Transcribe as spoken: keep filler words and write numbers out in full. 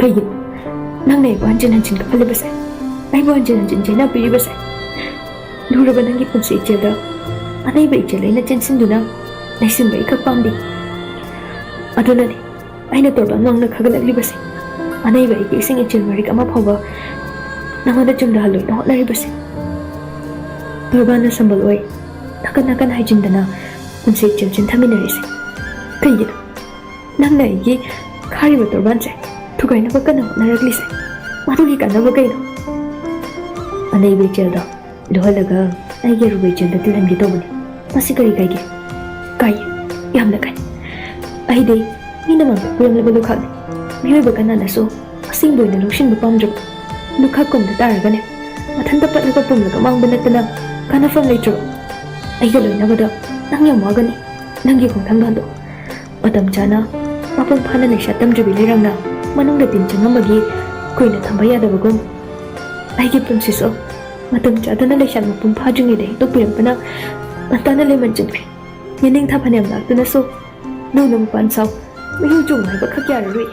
ꯀꯩꯒꯤꯅꯣ ꯅꯪꯅ ꯑꯩꯕꯨ ꯍꯟꯖꯤꯟ ꯍꯟꯖꯤꯟ ꯀꯞꯍꯜꯂꯤꯕꯁꯦ? ꯑꯩꯕꯨ ꯍꯟꯖꯤꯟ ꯍꯟꯖꯤꯟ ꯆꯩꯅꯕꯤꯔꯤꯕꯁꯦ? ꯂꯨꯔꯕ ꯅꯪꯒꯤ ꯄꯨꯟꯁꯤ ꯏꯆꯦꯜꯗ ꯑꯅꯩꯕ ꯏꯆꯦꯜ ꯑꯩꯅ ꯆꯦꯟꯁꯤꯟꯗꯨꯅ ꯂꯩꯁꯤꯟꯕ ꯑꯩꯈꯛ ꯄꯥꯝꯗꯦ꯫ ꯑꯗꯨꯅꯅꯤ ꯑꯩꯅ ꯇꯣꯔꯕꯥꯟ ꯋꯥꯡꯅ ꯈꯥꯒꯠꯂꯛꯂꯤꯕꯁꯦ꯫ ꯑꯅꯩꯕ ꯑꯩꯒꯤ ꯏꯁꯤꯡ ꯏꯆꯦꯜ ꯃꯔꯤꯛ ꯑꯃ ꯐꯥꯎꯕ ꯅꯉꯣꯟꯗ ꯆꯨꯝꯊꯍꯜꯂꯣꯏꯅ ꯍꯣꯠꯅꯔꯤꯕꯁꯦ꯫ ꯇꯣꯔꯕꯥꯟꯅ ꯁꯝꯕꯜ ꯑꯣꯏ ꯅꯥꯀꯟ ꯅꯥꯀꯟ ꯍꯥꯏꯖꯤꯟꯗꯅ ꯄꯨꯟꯁꯤ ꯏꯆꯦꯜ ꯆꯦꯟꯊꯃꯤꯟꯅꯔꯤꯁꯦ ꯀꯩꯒꯤꯅꯣ? ꯅꯪꯅ ꯑꯩꯒꯤ ꯈꯥꯔꯤꯕ ꯇꯣꯔꯕꯥꯟꯁꯦ ꯊꯨꯒꯥꯏꯅꯕ ꯀꯟꯅ ꯍꯣꯠꯅꯔꯛꯂꯤꯁꯦ ꯃꯗꯨꯒꯤ ꯀꯥꯟꯅꯕ ꯀꯩꯅꯣ? ꯑꯅꯩꯕ ꯏꯆꯦꯜꯗꯣ ꯂꯨꯍꯜꯂꯒ ꯑꯩꯒꯤ ꯑꯔꯨꯕ ꯏꯆꯦꯜꯗ ꯇꯤꯜꯍꯟꯒꯦ ꯇꯧꯕꯅꯤ꯫ ꯃꯁꯤ ꯀꯔꯤ ꯀꯥꯏꯒꯦ? ꯀꯥꯏ, ꯌꯥꯝꯅ ꯀꯥꯏ꯫ ꯑꯩꯗꯤ ꯃꯤꯅ ꯃꯥꯡꯗ ꯄꯨꯔꯝꯂꯕ ꯂꯨꯈꯥꯛꯅꯤ꯫ ꯃꯤꯑꯣꯏꯕ ꯀꯅꯥꯅꯁꯨ ꯑꯁꯦꯡꯕ ꯑꯣꯏꯅ ꯂꯧꯁꯤꯟꯕ ꯄꯥꯝꯗ꯭ꯔꯕ ꯂꯨꯈꯥꯛꯀꯨꯝꯅ ꯇꯥꯔꯒꯅꯦ ꯃꯊꯟꯇ ꯄꯠꯂꯒ ꯄꯨꯝꯂꯒ ꯃꯥꯡꯕ ꯅꯠꯇꯅ ꯀꯥꯟꯅꯐꯝ ꯂꯩꯇ꯭ꯔꯕ꯫ ꯑꯩꯒ ꯂꯣꯏꯅꯕꯗ ꯅꯪ ꯌꯥꯝ ꯋꯥꯒꯅꯤ꯫ ꯅꯪꯒꯤ ꯈꯣꯡꯊꯥꯡꯗꯣ ꯍꯟꯗꯣꯛ꯫ ꯃꯇꯝ ꯆꯥꯅ ꯃꯄꯨꯡ ꯐꯥꯅ ꯂꯩꯁꯥ ꯇꯝꯗ꯭ꯔꯤꯕꯤ ꯂꯩꯔꯪꯅ ꯃꯅꯨꯡꯗ ꯇꯤꯟ ꯆꯪꯉꯝꯕꯒꯤ ꯀꯨꯏꯅ ꯊꯝꯕ ꯌꯥꯗꯕꯒꯨꯝ ꯑꯩꯒꯤ ꯄꯨꯟꯁꯤꯁꯨ ꯃꯇꯝ ꯆꯥꯗꯅ ꯂꯩꯁꯥ ꯃꯄꯨꯡ ꯐꯥꯗ꯭ꯔꯤꯉꯩꯗ ꯍꯦꯛꯇꯣꯛꯄꯤꯔꯛꯄꯅ ꯉꯟꯇꯥꯅ ꯂꯩꯃꯟ ꯆꯤꯟꯈ꯭ꯔꯦ꯫ ꯌꯦꯅꯤꯡꯊꯥ ꯐꯅꯌꯥꯝ ꯂꯥꯛꯇꯨꯅꯁꯨ ꯅꯧꯅ ꯃꯄꯥꯟ ꯁꯥꯎ꯫ ꯃꯤꯍꯨ ꯆꯣꯡꯉꯨ ꯍꯥꯏꯕ ꯈꯛ ꯌꯥꯔꯔꯣꯏ꯫